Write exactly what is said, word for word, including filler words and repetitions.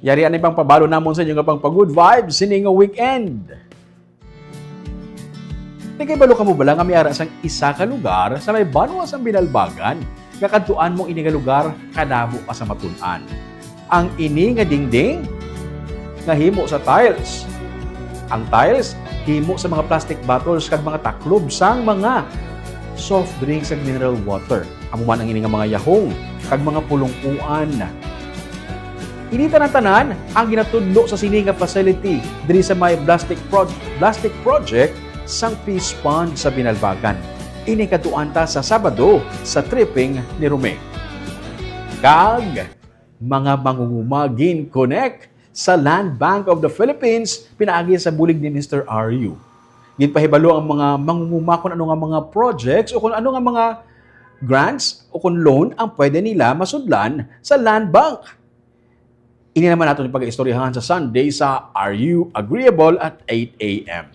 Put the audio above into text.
Yari anay pang pabalo namon sa inyo nga pang pa-good vibes sini nga weekend. Nagahibalo kamo bala nga may ara sang isa ka lugar sa may banwa sang Binalbagan nga kadtuan mo ini nga lugar kadamo pa sa matun-an? Ang ini nga dingding nga himo sa tiles. Ang tiles himo sa mga plastic bottles kag mga taklob sang mga soft drinks kag mineral water. Amo man ang ini nga mga yahong kag mga pulong-uan. Ini tanan-tanan ang ginatudlo sa sini nga facility diri sa may plastic pro-, plastic project sang Peace Pond sa Binalbagan. Ini kadtuan ta sa Sabado sa tripping ni Rome. Kag mga mangunguma gin-connect sa Land Bank of the Philippines pinaagi sa bulig ni Mister Aryu. Ginpahibalo ang mga mangunguma kung ano nga mga projects o kung ano nga mga grants o kung loan ang pwede nila masudlan sa Land Bank. Ini naman aton pag-istoryahan sa Sunday sa Are You Agreeable at eight a.m.